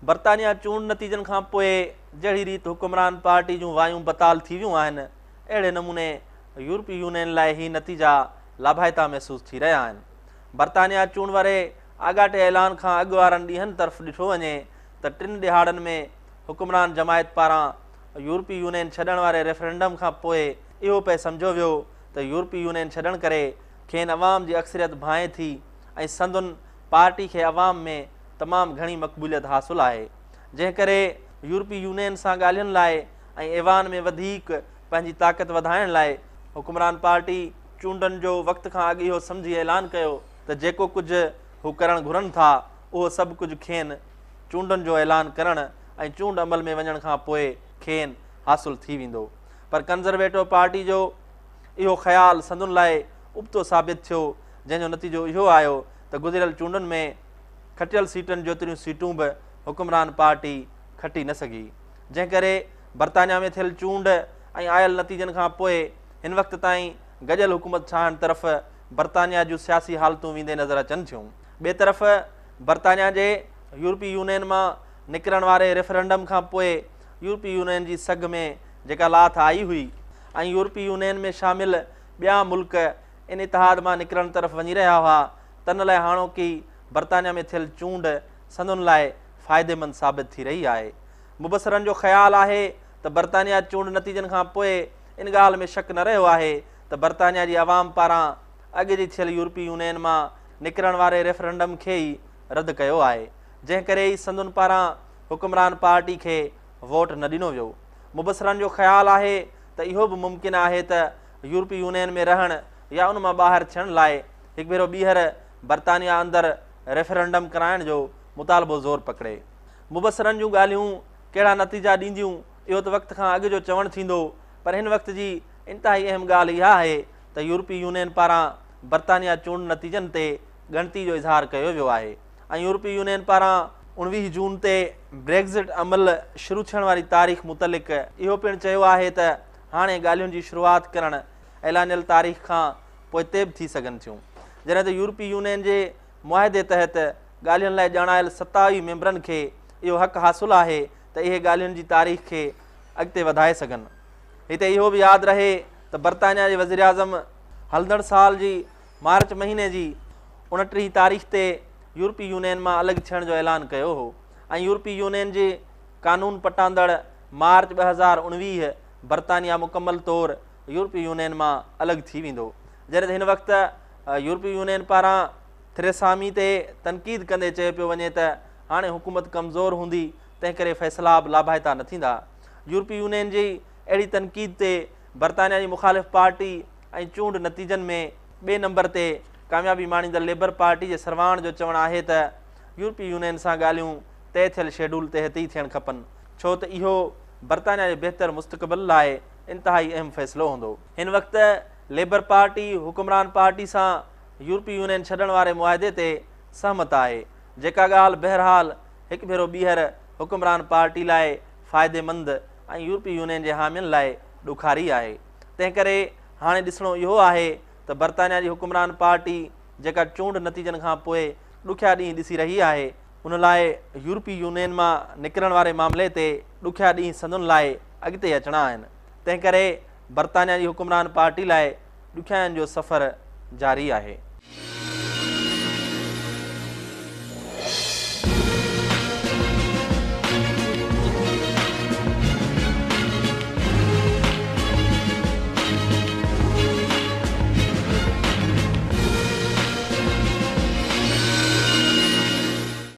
برطانيا چونڊ نتيجن کان پوء جهڙي ريت حڪمران پارٽي جون وايون بتال ٿي ويون آهن، اهڙي نموني يورپي يونين لاء هي نتيجا لاڀائتا محسوس ٿي رهيا آهن. برطانيا چونڊ واري آڳاٽي اعلان کان اڳ وارن ڏينهن طرف ڏٺو وڃي ته ٽن ڏهاڙن ۾ حڪمران جماعت پاران يورپي يونين ڇڏڻ واري ريفرنڊم کان پوء اهو پئي سمجهيو ويو ته يورپي يونين ڇڏڻ ڪري کين عوام جي اڪثريت ڀانئي ٿي ۽ سندن پارٽي کي عوام ۾ تمام گهڻي مقبوليت حاصل آهي، جنهن ڪري يورپي يونين سان ڳالهين لاء ۽ ايوان ۾ وڌيڪ پنهنجي طاقت وڌائڻ لاء حڪمران پارٽي چونڊن جو وقت کان اڳ اهو سمجهي اعلان ڪيو ته جيڪو ڪجهه هو ڪرڻ گهرن ٿا اهو سڀ ڪجهه کين چونڊن جو اعلان ڪرڻ ۽ چونڊ عمل ۾ وڃڻ کان پوء کين حاصل ٿي ويندو پر ڪنزرويٽو پارٽي جو اهو خيال سندن لاء ابتو ثابت ٿيو جنهن جو نتيجو اهو آيو ته گذريل چونڊن ۾ کٽيل سيٽن جيتريون سيٽون به حڪمران پارٽي کٽي نه سگهي، جنهن ڪري برطانيا ۾ ٿيل چونڊ ۽ آيل نتيجن کان پوء هن وقت تائين گڏيل حڪومت ٺاهڻ طرف برطانيا جون سياسي حالتون ويندي نظر اچن ٿيون. ٻئي طرف برطانيا جي يورپي يونين مان نڪرڻ واري ريفرنڊم کان پوء يورپي يونين جي سگهه ۾ جيڪا لاٿ آئي هئي ۽ يورپي يونين ۾ شامل ٻيا ملڪ ان اتحاد مان نڪرڻ طرف وڃي رهيا هئا تن لاء هاڻوڪي برطانيا ۾ ٿيل چونڊ سندن لاء فائديمند ثابت ٿي رهي آهي. مبصرن جو خيال آهي ته برطانيا چونڊ نتيجن کان پوء ان ڳالهه ۾ شڪ نه رهيو آهي ته برطانيا جي عوام پاران اڳ جي ٿيل يورپي يونين مان نڪرڻ واري ريفرنڊم کي ئي رد ڪيو آهي جنهن ڪري ئي سندن پاران حڪمران پارٽي کي ووٽ نه ڏنو ويو. مبصرن جو خيال آهي ته اهو به ممڪن آهي ته يورپي يونين ۾ رهڻ يا ان مان ٻاهر ٿيڻ لاء هڪ ڀيرو ٻيهر برطانيا اندر ريفرنڊم ڪرائڻ جو مطالبو زور پڪڙي. مبصرن جون ڳالهيون ڪهڙا نتيجا ڏينديون اهو ته وقت کان اڳ جو چوڻ ٿيندو پر هن وقت جي انتهائي اهم ڳالهه اها آهي ته يورپي يونين پاران برطانيا چونڊ نتيجن تي ڳڻتي جو اظهار ڪيو ويو آهي ۽ يورپي يونين پاران 19 جون تي بريگزٽ عمل شروع ٿيڻ واري تاريخ متعلق اهو پڻ چيو آهي ته هاڻي ڳالهين جي شروعات ڪرڻ اعلانيل تاريخ کان پوئتي به ٿي سگهن ٿيون. جڏهن ته يورپي يونين جي معاهدي تحت ڳالهين لاء ڄاڻايل 27 ميمبرن کي اهو حق حاصل آهي ته اهي ڳالهين جي تاريخ کي اڳتي وڌائي سگهن. هتي اهو به ياد رهي ته برطانيا جي وزيراعظم هلندڙ سال جي مارچ مهيني جي 29 تاريخ تي يورپي يونين مان الڳ ٿيڻ جو اعلان ڪيو هو ۽ يورپي يونين جي قانون پٽاندڙ مارچ 2019 برطانيا مڪمل طور يورپي يونين مان الڳ ٿي ويندو. جڏهن ته هن وقت يورپي يونين پاران ٿريسامي تي تنقيد ڪندي چيو پيو وڃي ته هاڻي حڪومت ڪمزور هوندي تنهن ڪري فيصلا به لاڀائتا نه ٿيندا. يورپي يونين جي اهڙي تنقيد تي برطانيا جي مخالف پارٽي ۽ چونڊ نتيجن ۾ ٻئي نمبر تي ڪاميابي ماڻيندڙ ليبر پارٽي جي سرواڻ جو چوڻ آهي ته يورپي يونين سان ڳالهيون طئي ٿيل شيڊول تحت ئي ٿيڻ کپن ڇو ته اهو برطانيا جي بهتر مستقبل لاء انتهائي اهم فيصلو هوندو. هن وقت ليبر پارٽي حڪمران پارٽي سان يورپي يونين ڇڏڻ واري معاهدي تي سهمت آهي، جيڪا ڳالهه بهرحال هڪ ڀيرو ٻيهر حڪمران پارٽي لاء فائديمند ۽ يورپي يونين جي حامين لاء ڏکاري آهي. تنهن ڪري هاڻي ڏسڻو اهو آهي ته برطانيا جي حڪمران پارٽي جيڪا چونڊ نتيجن کان پوء ڏکيا ڏينهن ڏسي رهي آهي، ان لاء يورپي يونين مان نڪرڻ واري معاملي تي ڏکيا ڏينهن سندن لاء اڳتي اچڻا آهن، تنهن ڪري برطانيا جي حڪمران پارٽي لاء ڏکيائين جو سفر جاري آهي.